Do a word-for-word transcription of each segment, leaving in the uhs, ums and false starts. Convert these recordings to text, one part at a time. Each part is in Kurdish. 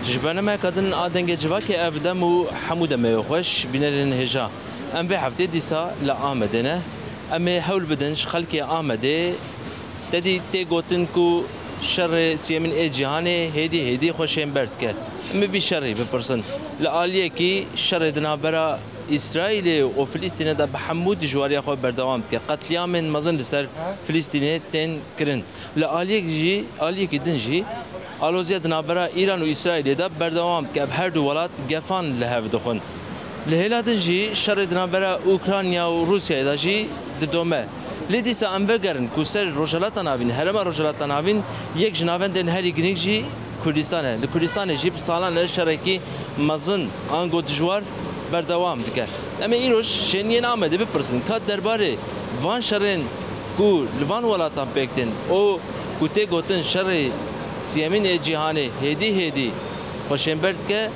Ji bernameya din a Dengê Civakê ev dem û hemû demê xweş bînerên hêja. Em vê heftê dîsa li Amedê ne. Em ê hewl bidin ji xelkê Amedê tedî tê gotin ku şerê siyemîn ê cîhanê hêdî hêdî xweşên ber dike. Em ê vî şerî bipirsin. Li aliyekî şerê di navbera Îsraîlê û Filîstînê de bi hemû dijwariya xwe berdewam dike. Qetlîamên mezin li ser Filîstînê tên kirin. Li aliyek jî, aliyekî din jî aloziya di navbera Îran û Îsraîlê de berdewam dike. Ev her du welat gefan li hev dixwin. Li hêla din jî şerê di navbera Ukrayna û Rûsyayê de jî didome. Lê dîsa em vegerin ku ser Rojhilata Navîn, herêma Rojhilata Navîn yek ji navendên herî girîng jî Kurdistan e. Li Kurdistanê jî bi salan e şerekî mezin ango dijwar berdewam dike. Em ê îroj şêniyên Amedê bipirsin ka derbarê van şerên ku li van welatan pêk tên û ku tê gotin şerê siyemîn ê cîhanê hêdî hêdî xweşên ber dike,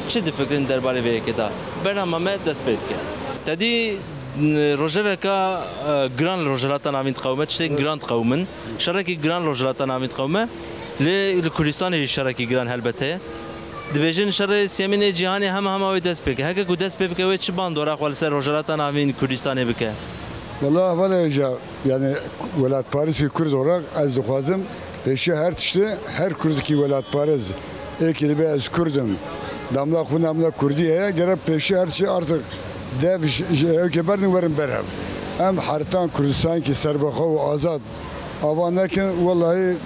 çi difikirin derbarê vê yekê de? Bernama me dest pê dike. Tedî, n-, rojeveka, e, giran li Rojhilata Navîn diqewime, tiştên giran diqewimin. Şerekî giran li Rojhilata Navîn diqewime. Lê li Kurdistanê jî şerekî giran helbet heye. Dibêjin şerê siyemîn ê cîhanê hema hema wê dest pê bike. Heke ku dest pê bike wê çi bandora xwe li ser Rojhilata Navîn Kurdistanê bike? Wela hevalê hêja, yani welatparêzkî Kurd olarak ez dixwazim pêşiya her tiştê her Kurdekî welatparêz ê kî dibe ez Kurd im, damla xwe namla Kurdî heye, gerek pêşiya her tiştê artık dev ji, ji ewkê berdin werin ber hev. Em heritan Kurdistanekî serbixwe û azad ava nekin, wellahî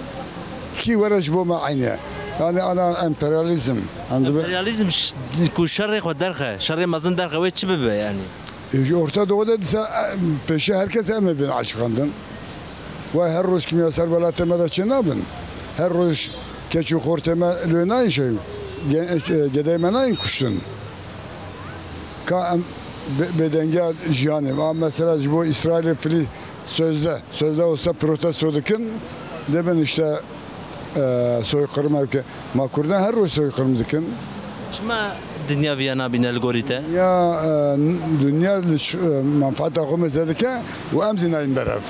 kî were ji bo me eynî ye. Yani ana emperyalîzm. Emperyalîzm ş-, ku şerê xwe derxe, şerê mezin derxe, wê çi bibe yani? E, ji Orta Doğu de dîsa, e, pêşiya her kes em ê bên aşiqandin. Vay her roj kimya ser welatê me de çê nabin. Her roj keç û xortê me lê nayên şey. Ge-, e, gedeyê me nayên kuştin. Ka em bê-, bêdengiya jiyanê. A mesela ji bo Îsraîlê filî sözde, sözde olsa protesto dikin. Dibin işte, e, soykırım evke. Ma Kurdan her roj soykırım dikin. Çima dinya viya nabîne li gorî te? Ya, e, dinya li ş-, e, menfaata xwe meze dike û em zî nayên ber hev.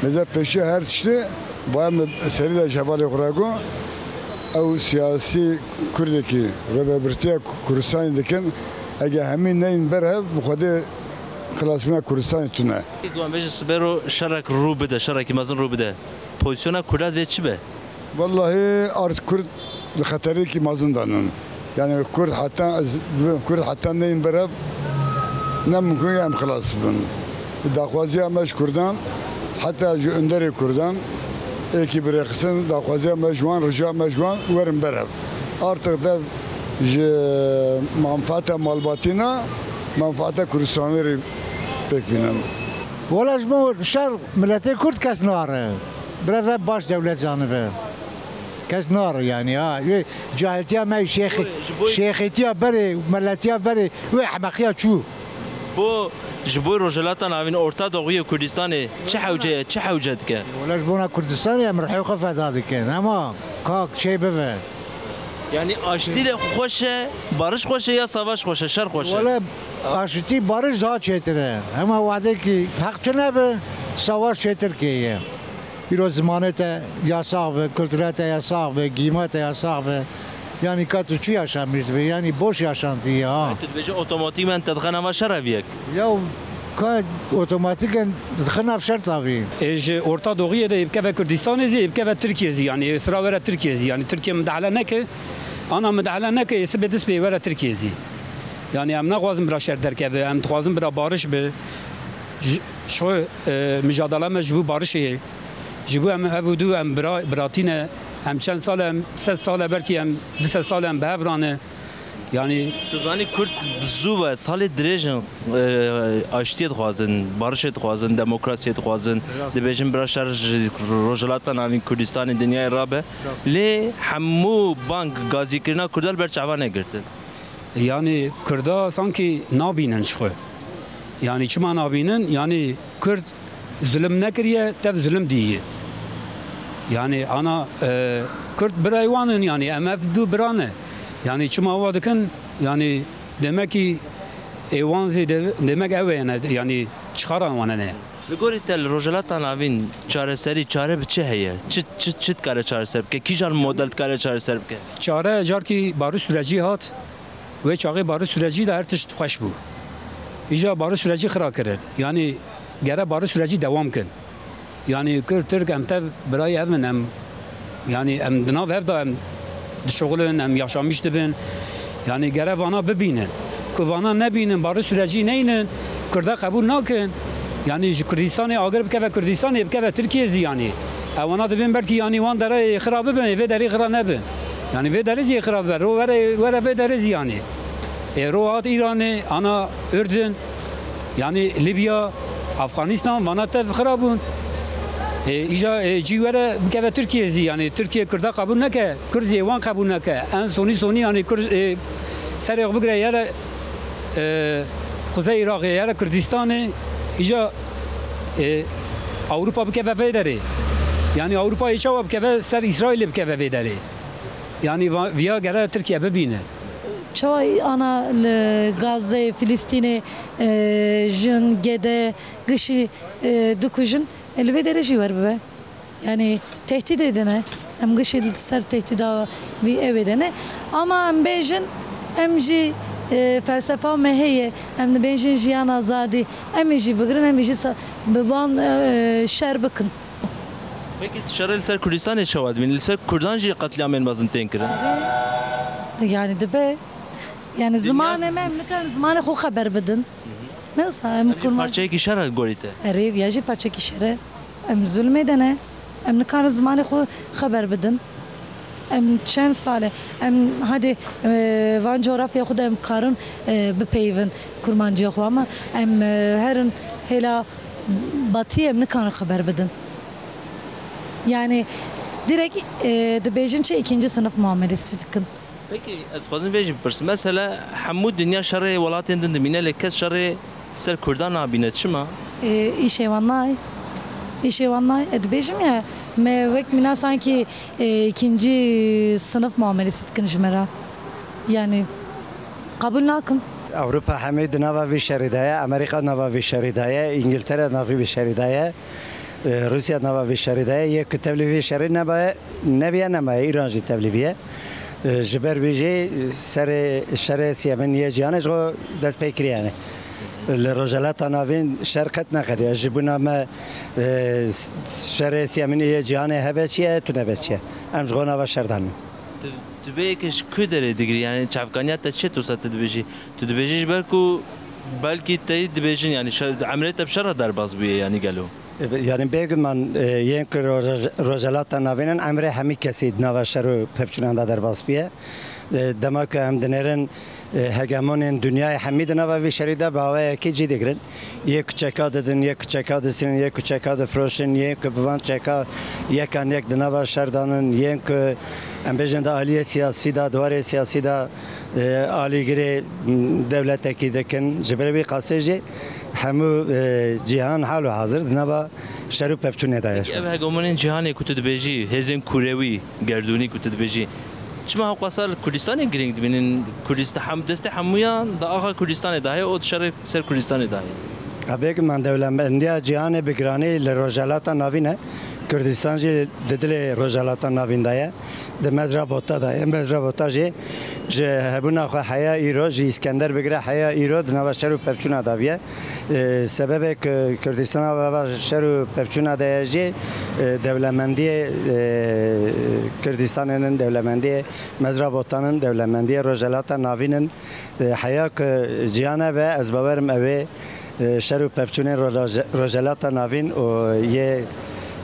Meze pêşiya her tiştê, baya me serî de ji hevalê xwe re got, ew siyasî Kurdekî rêvebirtiya Kurdistanê dikin, ege hemî neyên ber hev, bi Xwedê xilasbûna Kurdistanê tune. Ku em bêjin sibê ro şerek rû bide, şerekî mezin rû bide. Pozîsyona Kurda divê çi be? Wellahî art Kurd di xeterekî mezin de nin. Yani Kurd heta ez, Kurd heta neyên ber hev ne mumkin em xilas bin. Daxwaziya me ji Kurdan, heta ji underê Kurdan, êkî birêxisin, daxwaziya me ji wan, rica me ji wan werin ber hev. Artık dev ji manfaata malbatî ne, manfaata Kurdistanê re pêk bînin. Wela ji bo şer miletê Kurd kes nare. Bira ve baş dewlet zanibe. Kes nare yani ha. Wê cahiltiya me şêxi-, Ji bo şêxîtiya berê, meletiya berê, wê ehmeqiya çû. Bo, ji bo Rojhilata Navîn, Orta Doğuyê, Kurdistanê çi hewce ye, çi hewce dike? Wela ji bona Kurdistanê em rihê xwe feda dikin. Hema kak çê bive. Yani aştî lê xweş e, barış xweş e ya savaş xweş e, şer xweş e? Wela aştî barış daha çêtir e. Hema wadekî heq tune be, savaş çêtir kê ye. Îro zimanê te yasax be, kultura te yasax be, giyima te yasax be. Yani ka tu çi yaşamîş dibe? Yani boş yaşantî ya. Tu dibêjî otomatîkmen te dixe nava şer ev yek. Ya ka otomatîken dixe nav şer tabii. Ê ji Orta Doğuyê de ê bikeve Kurdistanê zî, ê bikeve Tirkiye zî. Yani ê sira were Tirkiye zî. Yani Tirkiye midahale neke, ana midahale neke, ê sibê dest pê were Tirkiye zî. Yani em naxwazin bira şer derkeve, em dixwazin bira bariş be. Ji, şu, e, mijadala me ji bo barişê ye. Ji bo em ev û du em bira, biratî ne. Em çend sal e, em sed sal e, belkî em du sed sal e em bi hev re ne. Yani Tu zanî Kurd zû ve salê dirêj in, e, aştiyê dixwazin, barişê dixwazin, demokrasiyê dixwazin. Rast. Dibêjin bira şer ji Rojhilata Navîn Kurdistanê dinyayê rabe. Rast. Lê hemû bang gazîkirina Kurda li ber çavan e girtin. Yani Kurda sankî nabînin ji xwe. Yani çima nabînin? Yani Kurd zulm nekiriye, tev zulm diyiye. Yani ana, e, Kurd birayê wan in, yani em ev du bira ne. Yani çima wa dikin? Yani demek ki ê wan zî de, demek ew ê ne, yani çixaran wan ne. Li gorî te li Rojhilata Navîn çareserî, çare bi çi heye? Çi, çi, çi dikare çareser bike? Kîjan model dikare çareser bike? Çare carkî barî sûrecî hat, wê çaxê barî sûrecî de her tişt xweş bû. Îja barî sûrecî xira kirin. Yanî gere barî sûrecî dewam kin. Yanî Kurd, Tirk em tev birayê hev in, em Yanî em di nav hev de em dişuxulin, em yaşamîş dibin. Yanî gere vana bibînin. Ku vana nebînin, barî sûrecî neynin, Kurda qebûl nakin. Yanî ji Kurdistanê agir bikeve Kurdistanê, bikeve Tirkiye zî yanî. Ewana dibin belkî yanî wan derê xira bibin, ê vê derê xira nebin. Yanî vê derê zî xira bibe, ro were, were vê derê zî yanî. Ê, ro hat Îranê, ana Ürdün, yanî Libya, Afganistan, vana tev xira bûn. Ê, îja, ê, cî were bikeve Tirkiye zî, yanî Tirkiye Kurda qebûl neke, Kurd zî ê wan qebûl neke. En sonî sonî, yanî Kurd, ê, serê xwe bigire yere, ê, Kuzey Iraqê, yere Kurdistanê, îja, ê, Ewropa bikeve vê derê. Yanî Ewropa ê çawa bikeve ser Îsraîlê bikeve vê derê. Yanî va-, viya gere Tirkiye bibîne. Çawa ana li Gazeyê, Filistînê, e, jin, gede, gişî, e, dikujin, e, li vê derê jî wer bibe. Yanî tehdîdê dine. Em gişî li ser tehdîda vî ewê de ne. Ama em bêjin, em jî, e, felsefa me heye. Em dibêjin jiyan azadî. Em ê jî bigirin, em ê jî sa-, bi wan, e, şer bikin. Peki tu şerê li ser Kurdistanê çawa dibînî? Li ser Kurdan jî qetlîamên mezin tên kirin. Yani dibe. Yani Dinya zimanê me, em nikarin zimanê xwe xeber bidin. Ne wisa em Ev jî kurma. Parçeyekî şer e gorî te. Erê, ya jî parçekî şer e. Em zulmê de ne. Em nikarin zimanê xwe xeber bidin. Em çend sal e, em hadê, e, van coğrafya xwe de em karin, e, bipeyivin kurmanciya xwe, ama em, e, herin hêla batî em nikarin xeber bidin. Yani direkt, e, dibêjin çi, ikinci sınıf muamelesi dikin. Peki, ez dixwazim vê jî bipirsim. Mesela hemû dinya şerê welatên din dibîne, lê kes şerê ser Kurdan nabîne. Çima? E, îşê wan nayê. Îşê wan nayê. Ez dibêjim ya, me wek mîna sankî, e, ikinci sınıf muamelesi dikin ji me re. Yani qebûl nakin. Ewropa hemî di nava vî şerî de ye, Amerîka nava vî şerî de ye, Îngiltere navî vî şerî de ye, e, Rûsya nava vî şerî de ye. Yê ku tevlî vî şerî nebaye, nebiye nemaye, Îran jî tevlî biye. E, ji ber wî jî serê şerê siyemîn yê cîhanê ji xwe dest pê kiriye. Li Rojhelata Navîn şer qet neqediye. Ji bona me, e, şerê siyemîn yê cîhanê hebe çi ye, tune be çi ye. Em ji xwe nava şer danin. Tu, tu vê yekê ji ku derê digirî? Yani çavkaniya te çi, tu wisa tu dibêjî? Tu dibêjî ji ber ku belkî te dibêjin, yani şer, emrê te bi şer re derbas bûye, yani gelo? E, yani bêguman, e, yên ku Roj-, Rojhelata Navîn in, emrê hemî kesî di nava şer û pevçûnan de derbas bûye. E, dema ku em dinêrin, e, hegemonên dinyayê hemî di nava vî şerî de bi awayekî cî digirin. Yê ku çeka didin, yê ku çeka distînin, yê ku çeka difiroşin, yê ku bi van çeka yekan yek di nava şer danin, yên ku em bêjin di aliyê siyasî de, di warê siyasî de, e, alîgirê, m, dewletekî dikin. Ji ber vî qasê jî hemû, e, cîhan hal û hazir di nava şer û pevçûnê de ye. Peki ev hegemonên cîhanê ku tu dibêjî, hêzên kûrewî, gerdûnî ku tu dibêjî, çima hewqasa li Kurdistanê girîng dibînin? Kurdistan hem, destê hemûyan di axa Kurdistanê de heye, û di şerê ser Kurdistanê de heye. Ha, bêguman dewlemendiya cîhanê bi giranî li Rojhelata Navîn e. Kurdistan jî di dilê Rojhelata Navîn de ye. Di mezra bota de ye. Mezra bota jî ji hebûna xwe heya îro, ji Îskender bigire heya îro di nava şer û pevçûna de bûye. E, sebebê ku Kurdistan a va şer û pevçûna de ye jî, e, dewlemendiyê, e, Kurdistanê nin, dewlemendiyê mezra botan in, dewlemendiyê Rojhelata Navîn in. E, heya ku cîhan e be, ez bawerim ew ê, e, şer û pevçûnên Roje-, Rojhelata Navîn û yê,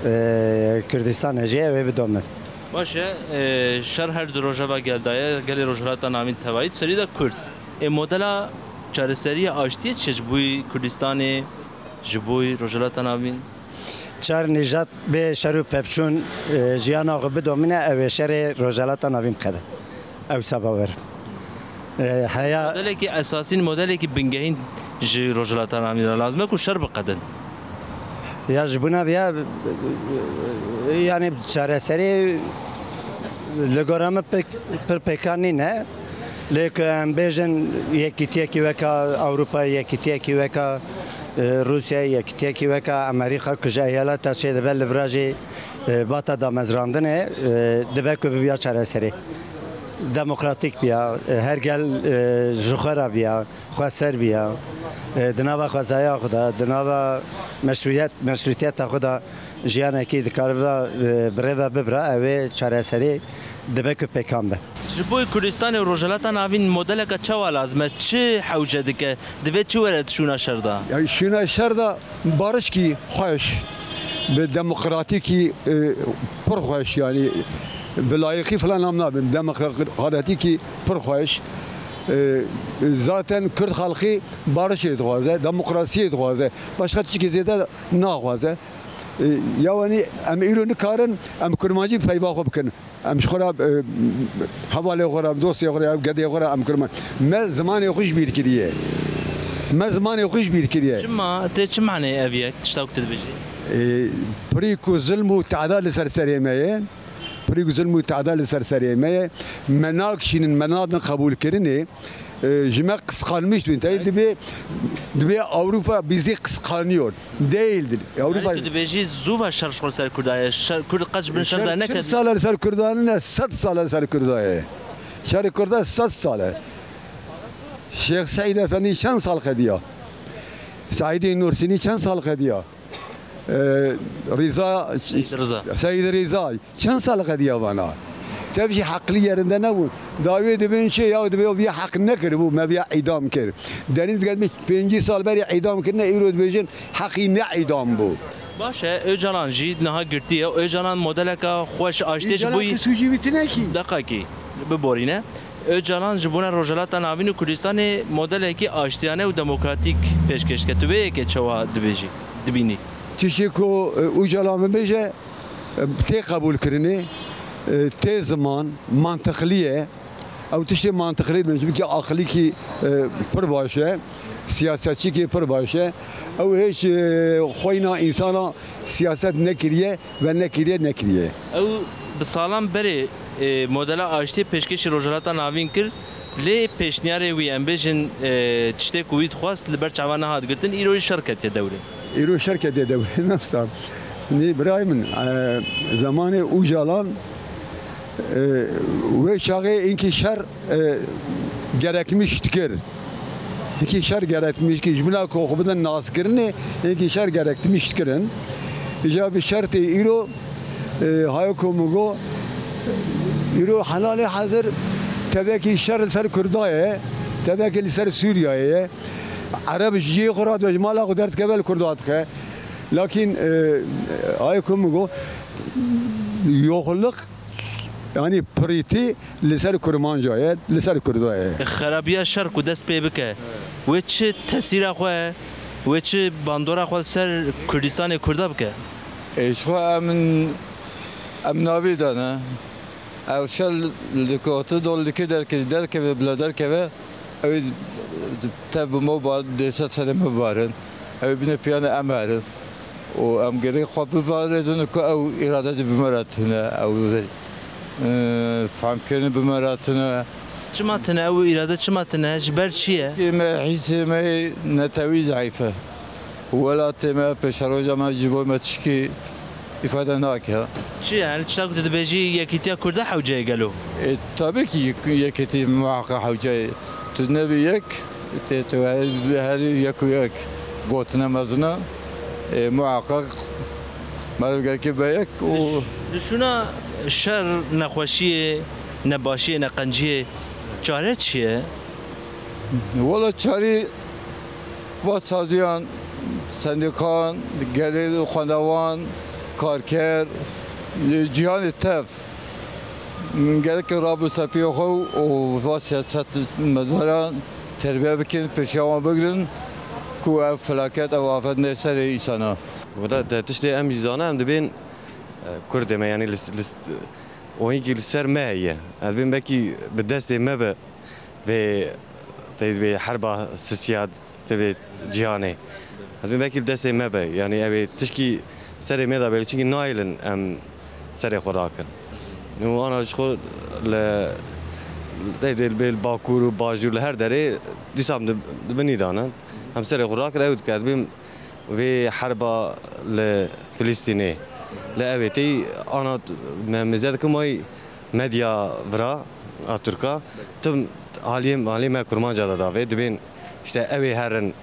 e, Kurdistanê jî ew ê bidomin. Baş e, e, şer her du roja ve gel daye, gelê Rojhelata Navîn tevayî, serî de Kurd. Ê modela çareseriyê aştiyê çi ji bo Kurdistanê, ji bo Rojhelata Navîn? Çar nîjat bê şer û pevçûn, e, jiyana xwe bidomîne, ew ê şerê Rojhelata Navîn biqede. Ew wisa bawer im. E, heya Modelekî esasîn, modelekî bingehîn ji Rojhelata Navîn re lazim e ku şer biqedin. Ya ji bona vê ya, e, yani çareserî li gora min pek, pir pêkan nîne. Lê ku em bêjin yekîtiyekî weka Ewropa, yekîtiyekî weka E, Rûsya yekîtiyekî weke Amerîka ku ji eyaleta çêdibe li vira jî, e, bata damezrandinê, e, dibe ku bibiya çareserî. Demokratîk biya, e, her gel, e, ji xwe re biya, xweser biya, e, di nava xwezaya xwe de, di nava meşrûyet, meşrûtiyeta xwe de jiyanekî dikaribe, e, bi rê ve bibira, ew ê çareserî dibe ku pêkan be. Ji bo Kurdistanê û Rojhilata Navîn modeleke çawa lazim e? Çi hewce dike? Divê çi were di şûna şer de? Ya şûna şer de barişkî xweş, bi demokratîkî, e, pir xweş, yanî bi layîqî filan nam nabin, demokratîkî pir xweş. E, zaten Kurd xelkî barişê dixwaze, demokrasiyê dixwaze. Başqa tiştekî zêde naxwaze. E, ya wenî em îro nikarin em kurmancî peyva xwe bikin. Em ji xwe re, e, hevalê xwe re, dostê xwe re, ev gedê xwe re em kirman. Me zimanê xwe ji bîr kiriye. Me zimanê xwe ji bîr kiriye. Çima? Tê çi maneyê ev yek? Tişta ku tu dibêjî? E, pirî ku zilm û te'da li ser serê me ye. Pirî ku zilm û te'da li ser serê me ye. Me nakişînin, me nadin qebûlkirinê. E, ji me qisqanmiş dibin. Tey dibê, dibê Avrupa bizi kıskanıyor. Değildir. Avrupa Yani tu dibêjî zû ve şer ji xwe li ser Kurda ye. Şer, Kurd qet ji bin şer de Şer çil neket. Sal e li ser Kurda ne, sed sal e li ser Kurda ye. Şerê Kurda sed sal e. Şêx Seîd Efendî çend sal qediya? Seîdê Nursînî çend sal qediya? Ee, Rîza, Seîd Rîza. Seîd Rîza çend sal qediya vana? Tev jî heqlî yerinde nebû. Dawê dibên çê ya dibê viya heq nekiribû, me viya îdam kir. Deniz gelmiş pêncî sal berî îdam kirine, îro dibêjin heqî ne îdam bû. Baş e, Ocalan jî niha girtî ye. Ocalan modeleka xweş aştê ji Îcalan bûyî. Kisûcî wî tine kî? Deqakî, biborîne. Ocalan ji bona Rojhilata Navîn û Kurdistanê modelekî aştiyane û demokratîk pêşkêş dike. Tu vê yekê çawa dibêjî, dibînî? Tiştê ku, e, Ocalan bibêje, e, tê qebûlkirinê, e, tê ziman, mantiqlî ye. Ew tiştê mantiqlî dibin, çimkî aqilîkî, e, pir baş e, siyasetçîkî pir baş e. Ew hêç, e, xweyna însana siyaset nekiriye ve nekiriye, nekiriye. Ew bi salan berê, e, modela aştiyê pêşkêşî Rojhilata Navîn kir, lê pêşniyarê wî, em bêjin, e, tiştê ku wî dixwest li ber çavan nehat girtin, îro jî şer ketiye dewrê. Îro şer ketiye dewrê, nefsa. Nî birayê min, e, zemanê Ocalan, e, wê çaxê inkî şer, e, gerekmiş dikir. Hikî şer gerekmiş ki ji bila ku xwe bidin naskirinê, hikî şer gerekmiş dikirin. Îca bi şertê îro, e, hayo ku min got, îro helalê hazir tevekî şer li ser Kurda ye, tevekî li ser Sûriye ye. Ereb ji cihê xwe radibe, ji mala xwe derdikeve li Kurda dixe. Lakin, e, hayo ku min got, yoxulliq, yanî pirîtî li ser kurmanca ye, li ser Kurda ye. Xerabiya şer ku dest pê bike, wê çi tesîra xwe, wê çi bandora xwe li ser Kurdistanê Kurda bike? Ê, ji xwe em, em navî de ne. Ew şer li ku tu dol dikê derke-, derkeve, bila derkeve, ew tev bi me ba-, dê ser serê me bibarin. Ew bîne piyane em herin. Û em gerek xwe biparêzin ku ew îrade jî bi me re tune, ew, e, fehmkirin bi me re tune. Çima tune ew îrade, çima tune? Ji ber çi ye? Ki me hîsê me netewî zayîf e. Welatê me, pêşeroja me ji bo me tişkî îfade nake. Çi ye? Yani tişta ku tu dibêjî yekîtiya Kurda hewce ye gelo? E, tabii ki yek-, yekîtî muhakkak hewce ye. Tu nebî yek, Tê tu her, her yek û yek gotine mezin e. Ê, muhakkak merivgekî be yek û Li ş-, li şûna şer, nexweşiyê, nebaşiyê, neqenciyê çare çi ye? Wela çarî va saziyan, sendîkan, gelê xwendevan, karker, li cîhanê tev. Gerek rabin ser piyê xwe û va siyasetmedaran terbiye bikin, pêşiya wan bigirin ku ev felaket, ev afet nê serê însana. Wela te tiştê em jî zane, em dibên, e, Kurdê me, yanî li, li, oyînkî li ser me heye. Ez dibêm belkî bi destê me be vê, tê vê herba sisiya tê vê cîhanê. Ez dibêm belkî bi destê me be. Yanî ew ê tişkî serê me de be, çimkî nahêlin em serê xwe rakin. Û ana ji xwe li, tê vê li Bakur û Bajûr li her derê dîsa em di, di binî de ne. Em serê xwe rakin, ew dike. Ez dibêm Vê herba li Filistînê, li ew ê tê ana me mêze dikim ay medya vira a Tirka, tim haliyê, haliyê me Kurmanca de davê, dibên işte ew ê herin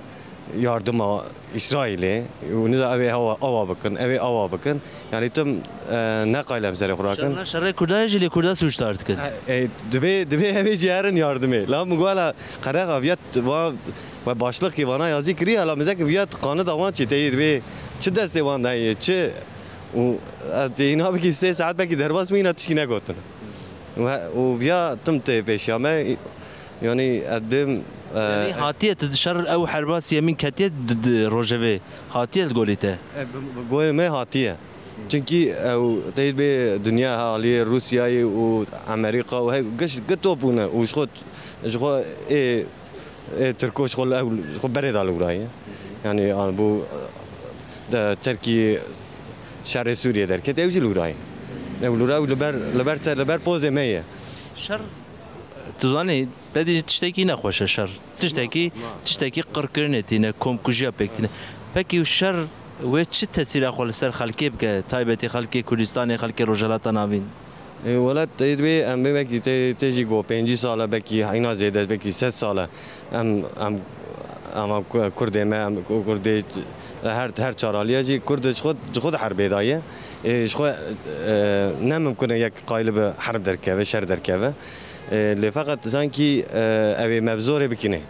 yardima Îsraîlê û niza ew ê awa, awa bikin, ew ê awa bikin. Yani tim, e, ne qayle em serê xwe rakin. Şerna şerê Kurda ye jî lê Kurda sûcdar dikin. E, e, dibê, dibê ew ê jî herin yardimê. La min got, la qerexa viya t-, va, we başlixkî vana yazî kiriye, la mizek viya qanida wan çi teyê dibê, çi destê wan de ye, çi û, e, tê îna bikî sê saet belkî derbas bû, îna tişkî negotin. Û he, û viya tim tê pêşiya me, yani ez bêm, e, Yani hatiye tu şer ew herba siyemîn ketiye di, di rojevê, hatiye li gorî te? E, bi, bi gorî me hatiye. Çimkî ew teyê bê dinya haliyê Rûsyayê û Amerîka û hey, giş, gi top bûne û ji xwe, ji xwe ê, ê Tirko ji xwe li ew, ji xwe berê da li wira ye. Yani, an bu de Tirkî şerê Sûriyê derket, ew jî li wira ye. Ew li wira û li ber, li ber ser, li ber pozê me ye. Şer, tu zanî, Bedî tiştekî nexweş e şer. Tiştekî, tiştekî qirkirinê tîne, komkujiya pêk tîne. Pekî şer wê çi tesîra xwe li ser xelkê bike? Taybetî xelkê Kurdistanê, xelkê Rojhelata Navîn. E, welat tê divê em bê belkî tê, tê jî go pêncî sal e, belkî heyna zêde, belkî sed sal e. Em, em, em, em ku-, Kurdê me, em ku-, Kurdê her, her çar alî ye jî Kurd ji xwe, ji xwe di herbê de ye. E, ji xwe, e, ne mimkun e yek qayîl bi herb derkeve, şer derkeve. E, lê feqet sankî, e, ew ê me bi zorê bikîne.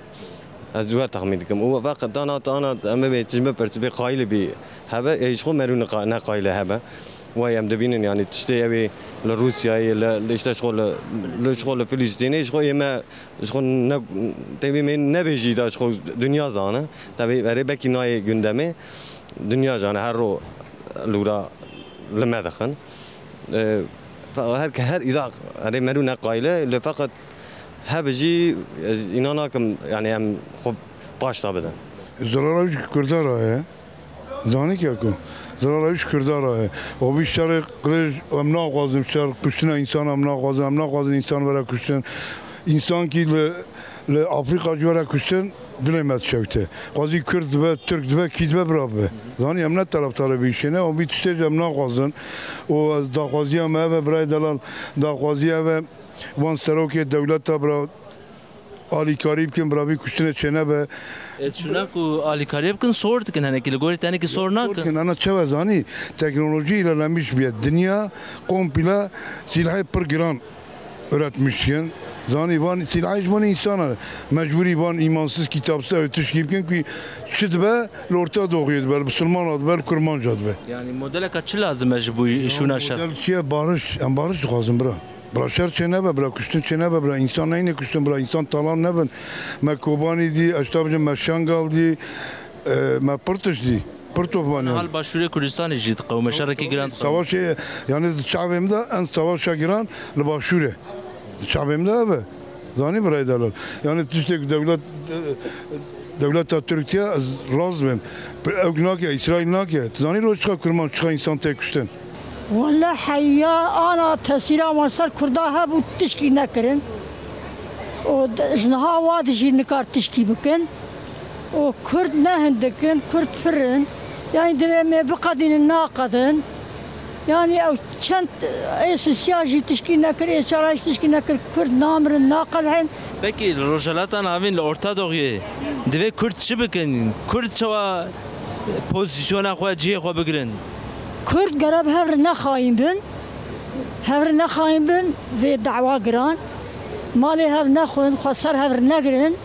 Ez wer texmîn dikim. Û feqet dana, dana, em ê tij min pirs bê qayîl bî hebe, ê ji xwe merû ne qa-, ne qayîl hebe. Way em dibînin, yanî tiştê ew ê li Rûsyayê, li, li işte ji xwe li, li ji xwe li Filistînê, ji xwe ê me, ji xwe ne, tevî me nebêjî da ji xwe dinya zane. Tevî erê belkî nayê gündemê, dinya zane her ro li wira li me dixin. E, fe-, her, her îza erê merû ne qayîl e, lê feqet Hebe jî ez îna nakim, yani em xwe paşta bidin. Zirara wî ji Kurda re ye. Zanî ke ku zirara wî ji Kurda re ye. O vî şerê qirêj em naxwazin, şer kuştina însan em naxwazin, em naxwazin însan were kuştin. Însankî li, li Afrîka jî were kuştin, dilê me dişewite. Xwezî Kurd dibe, Tirk dibe, kî dibe bira bibe. Zanî em ne tereftarê vî îşê ne, o vî tiştê jî em naxwazin. Û ez daxwaziya me ev e, birayê delal, daxwaziya ev e. Wan serokê dewleta bira alîkarî bikin, bira vî kuştinê çênebe. E, şûna ku alîkariyê bikin, sor dikin henekî, li gorî te henekî sor nakin. Sor dikin, ana çawa zanî, teknolojî îlerlemîş bûye. Dinya komple sîlahê pir giran üretmiş dikin. Zanî van sîlahê ji van însan e. Mecbûrî van îmansiz, kitapsiz ew tişkî bikin ku çi dibe, li Orta Doğuya dibe, li Bisilmana dibe, li Kurmanca dibe. Yani modeleka çi lazim e ji bo şûna şer? Model çi ye? Barış. Em barış dixwazin bira. Bira şer çênebe, bira kuştin çênebe, bira însan neyne kuştin, bira însan talan nebin. Me Kobanî dî, ez ji te bêjim me Şengal dî, e, me pir tişt dî, pir tofan. Hal Başûrê Kurdistanê jî diqewime, şerekî giran diqewime. Savaşê, yani di çavê min de en savaşa giran li Başûrê. Di çavê min de ev e. Zanî birayê delal. Yani tiştê ku dewlet, e, dewleta Tirkiye ez razî bim. Ew nake, Îsraîl nake. Tu zanî roj çiqa kurman, çiqa însan tê kuştin. Wele heya ana tesîra wan ser Kurda hebû tişkî nekirin. Û d-, ji niha wa dijî nikar tişkî bikin. Û Kurd ne hindik in, Kurd pir in. Yani divê me biqedînin, naqedin. Yani ew çend ê sisiya jî tişkî nekir, ê çara jî tişkî nekir, Kurd namirin, naqelhin. Pekî li Rojhelata Navîn, li Orta Doğuyê divê Kurd çi bikin? Kurd çawa pozîsyona xwe, cihê xwe bigirin? Kurd gere bi hev re nexayîn bin. Hev re nexayîn bin, vê dawa giran. Malê hev nexwin, xwe ser hev re negirin.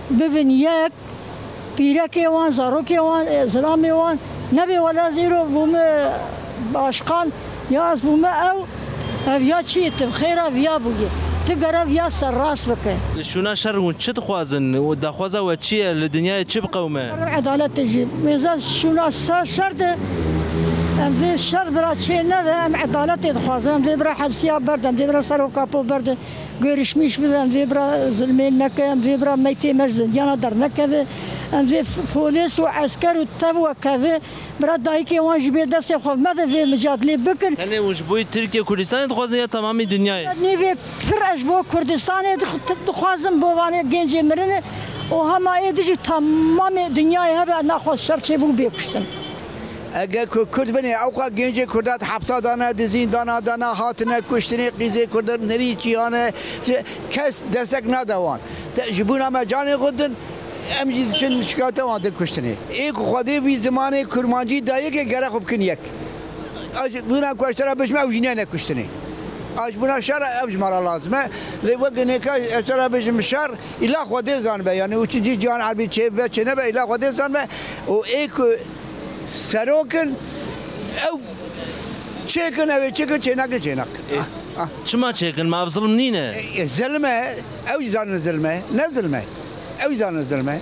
Bibin yek, pîrekê wan, zarokê wan, e, zilamê wan. Nebê wele ez îro bûme başkan, ya ez bûme ew, ev ya çi ye, tu bi xêra viya bûye. Tu gere viya serrast bike. Li şûna şer hûn çi dixwazin û daxwaza we çi ye? Li dinyayê çi biqewime? Edaletê jî. Mêze şûna ser şer de, em vê şer bira çê neve, em edaletê dixwazin. Em vê bira hepsiya berdin, em vê bira seroka po berdin. Görüşmüş bibe, em vê bira zilmê neke, em vê bira meytê me ji zindiyana dernekeve, em vê f-, polîs û esker û tev wekeve, bira dayikê wan jî bê destê xwe mede vê micadilê bikin. Tenê hûn ji bo Tirkiye Kurdistanê dixwazin ya temamî dinyayê? Nîvê pir ez ji bo Kurdistanê dix-, dixwazim, bo vanê gencê mirine, û hema êdî jî temamê dinyayê hebe nexwe şer çêbû bê kuştin. Eger ku Kurd binê, ewqa gencê Kurda di hepsa dane, di zîndana dane, hatine kuştinê, qîzê Kurda nerî çiyane, kes destek nade wan. Te, ji bûna me canê xwe din, em jî diçin şikayeta wan din kuştinê. Ê ku Xwedê wî zimanê kurmancî dayê ke gere xwe bikin yek. Ez bûna ku ez te re bêjim, ew jî neyne kuştinê. Ez bûna şer, ev ji me re lazim e. Lê wek nêka ez te re bêjim şer, îla Xwedê zanibe. Yani û çi cî cihan erbî çê bibe, çê nebe, îla Xwedê zanibe. Û ê ku serok in, ew çêkin, ew ê çêkin, çênekin, çênekin. Ê, Ah, ah. Çima çêkin? Ma ev zilm nîne? E, e, zilm e. Ew jî zanin zilm e. Ne zilm e? Ew jî zanin zilm e.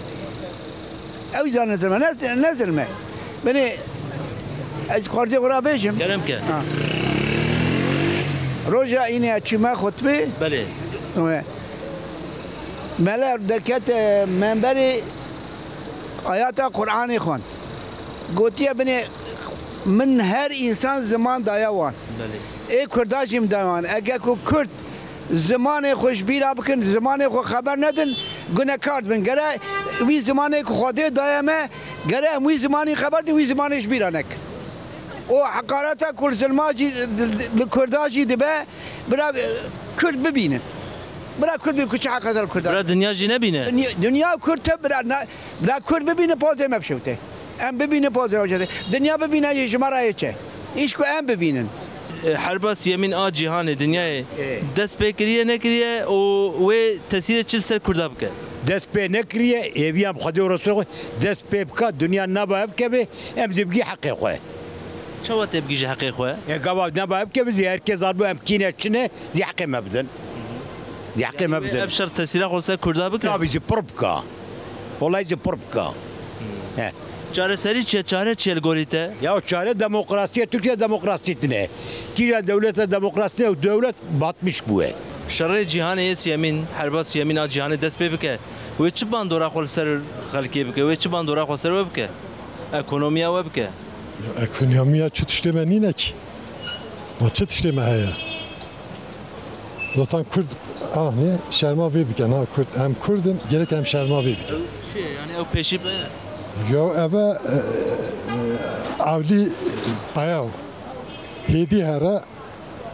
Ew jî zanin zilm e. Ne, ne zilm e? Binê ez xwarzê xwe re bêjim. Kerem ke. Ha. Roja înê çûme xutbê. Belê. Wê. Mele derket, e, menberê ayata Qur'anê xwend. Gotiye binê, min her însan ziman daye wan. Belê. Ê Kurda jî min daye wan. Eger ku Kurd zimanê xwe ji bîra bikin, zimanê xwe xeber nedin, gunekar dibin. Gere wî zimanê ku Xwedê daye me, gere em wî zimanî xeber din, wî zimanê ji bîra nekin. O heqareta ku li zilma jî, li Kurda jî dibe, bira, e, Kurd bibînin. Bira Kurd bibînin ku çi heqareta li Kurda. Bira dinya jî nebîne. Dinya, dinya Kurd te bira, na, bira Kurd bibînin, pozê me bişewte. Em bibînin pozê me bişewte. Dinya bibîne, ji me re yê çi? Îş ku em bibînin. E, herba siyemîn a cîhanê, dinyayê, Ê. dest pê kiriye, nekiriye û wê tesîrê çi li ser Kurda bike? Dest pê nekiriye, hêviya em Xwedê û Resûlê xwe dest pê bika, dinya nava ev keve, em zî bigî heqê xwe. Çawa tê bigihîje heqê xwe? E, gava nava ev keve zî her kes zarbo em kîne çi ne, zî heqê me bidin. Zî heqê me bidin. Ev şer tesîra xwe li ser Kurda bike? Tabii zî pir bika. Olay zî pir bika. He. Çareserî çi ye? Çare çi ye li gorî te? Ya çare demokrasî ye, Tirkiye demokrasî tine. Kîja dewlete demokrasî ye û dewlet batmiş bûye. Şerê cîhanê yê siyemîn, herba siyemîn a cîhanê dest pê bike. Wê çi bandora xwe li ser xelkê bike? Wê çi bandora xwe ser we bike? Ekonomiya we bike? Ya ekonomiya çi tiştê me nîne kî. Ma çi tiştê me heye? Zaten Kurd, ah ne, şerma vê bikin ha, Kurd, em Kurd in, gerek em şerma vê bikin. Ew çi ye? Yani ew pêşî be? Ya eve, e, e, evlî tayav. Hêdî here,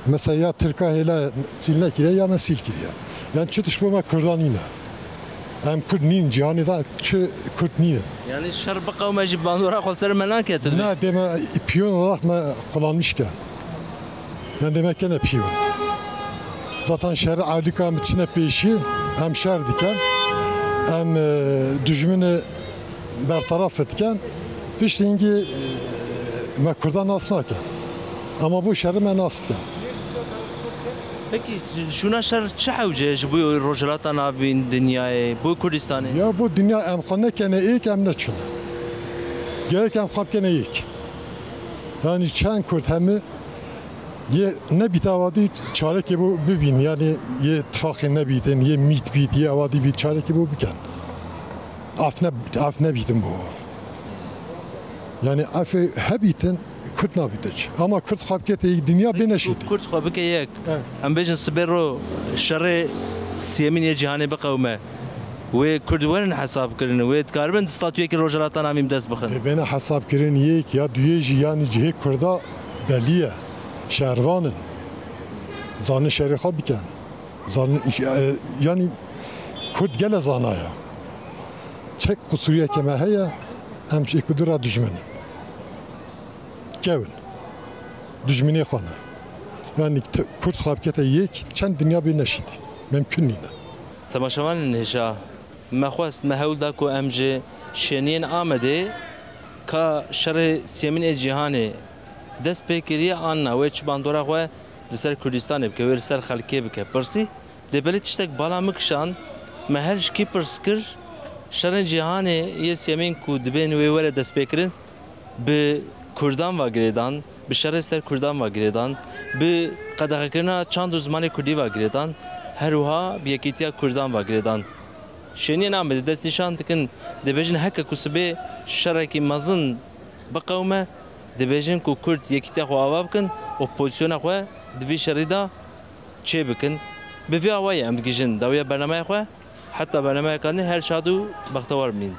mesela ya Tirka hêla sîl nekiriye ya me sîl kiriye. Yani çi tişt bo me Kurdan nîne. Em Kurd nîn, cîhanê de çi Kurd nîn. Yani şer biqewme jî bandora xwe ser me nake, tu dibê? Na, dê me piyon olarak me kullanmış ke. Yani demek ki ne piyon. Zaten şer alika em çine pêşî, em şer diken, em, e, dijmini bertaraf diken, piştî hingî, e, me Kurdan nas nakin. Ama bu şerî me nas dikin. Peki şûna şer çi hewce ye ji bo Rojhilata Navîn, dinyayê, bo Kurdistanê? Ya bo dinya em xwe nekene êk, em neçûne. Gerek em xwe bikene êk. Yani çend Kurd hemi yê nebît awadî çarekê bo bibîn. Yani yê tifaqê nebîtin, yê mît bît, yê awadî bît çarekê bo bikin. Af ne, af nebîtin bo. Yani afê hebîtin Kurd nabîte çi. Ama Kurd xwe bikete yek dinya bê neşîtî. Kurd xwe bike yek. Evet. Em bêjin sibê ro şerê siyemîn yê cîhanê biqewime. Wê Kurd werin hesab kirin. Wê dikaribin statuyekî Rojhilata Navîn bi dest bixin. Dê bêne hesab kirin yek ya duyê jî yani cihê Kurda belî ye. Şervan in. Zanin şerê xwe bikin. Zanin, e, yani Kurd gele zana ya. Çek qusuriyeke me heye, em ji êk û du re dijmin in. Kewin. Dijminê xwe ne. Yani t-, Kurd xwe bikete yek, çend dinya bê neşîtî. Mümkün nîne. Temaşevanên hêja, me xwest, me hewl da ku em ji şêniyên Amedê ka şerê siyemîn ê cîhanê dest pê kiriye an na, wê çi bandora xwe li ser Kurdistanê bike, wê li ser xelkê bike, pirsî. Lê belê tiştek bala min kişand, me her ji kî pirs kir, şerên cîhanê yê siyemîn ku dibên wê were destpêkirin, bi Kurdan ve girêdan, bi şerê ser Kurdan ve girêdan, bi qedexekirina çand û zimanê Kurdî ve girêdan, her wiha bi yekîtiya Kurdan ve girêdan. Şêniyên Amedê destnîşan dikin, dibêjin heke ku sibê şerekî mezin biqewime, dibêjin ku Kurd yekîtiya xwe ava bikin û pozîsyona xwe di vî şerî de çêbikin. Bi vî awayî em digihîjin dawiya bernameya xwe. Heta bernameya kandî her şad û bextewar bimîn.